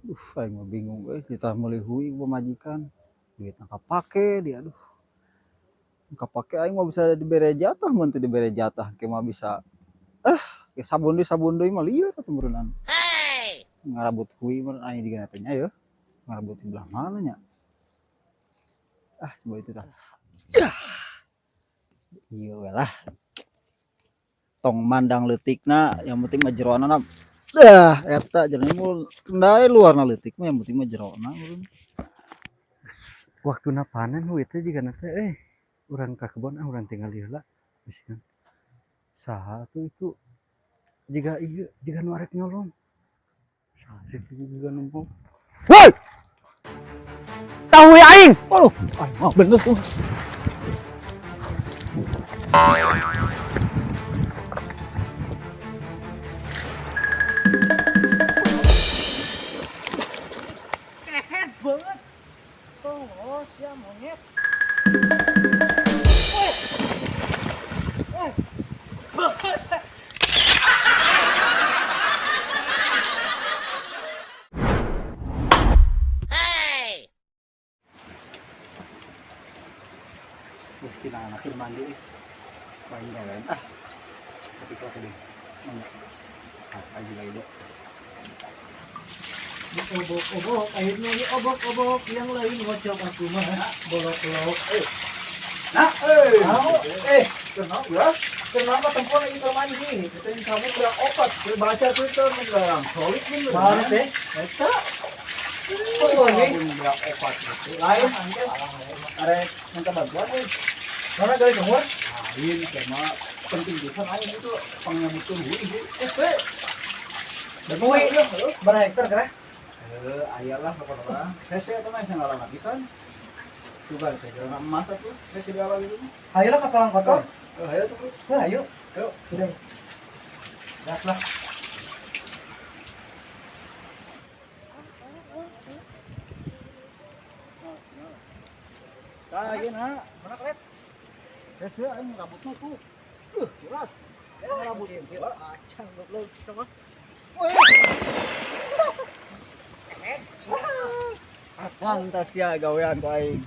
Aing mah bingung euy, ditah meuli hui ku pamajikan. Duitna kapake dia aduh. Kapake aing mah bisa dibere jatah, mun teu dibere jatah ke mah bisa ke sabun deui mah lieur atuh meureunnan. Ngarabut hui meureun aing digana teh nya yeuh. Ngarabut di belah mana nya? Ah, coba itu tah. Yah. Ieu we lah. Tong mandang leutikna, yang penting mah jeroana. Dah, eta jelema mul kendai luarna leutik mah yang penting mah jerona meureun. Waktuna panen hui teh jigana teh urang ka kebon ah urang tinggal heula. Bisikan. Saha atuh itu jiga ieu jiga nu arek nyolong. Saha sih jiga nu. Woi! Tahu ya aing. Aduh, aing mah bener tuh. Kehet banget. Oh, sia monyet. Woi. Woi. Si anak mandi lain gawean ah. Tapi kalau tadi apa juga ide. Obok-obok, akhirnya ini obok-obok yang lain ngocok aku mah bolok-bolok. Nah, kenapa ya? Kenapa tempur lagi ke mandi? Katanya kamu kurang opat. Baca Twitter mendalam. Solid bener. Banget deh. Eta. Oh, ini kurang opat gitu. Lain angke. Arek minta bantuan euy. Mana kali semua? Lain sama penting pisan aing itu pangnyambutkeun hui. Hui, berapa hektar kira? Aya lah pokokna. Hese eta mah sanggalana pisan. Juga saya kira emas atuh, hese di awal itu. Ayo lah ke kolam kotor. Ayo tuh. Nah, ayo. Ayo. Sudah. Gas lah. Tah ieu na. Mana kalian? Hese aing rambutna tuh. Jelas. Rambut gila. Acang goblok sama. Pantas ya gawean ku aing.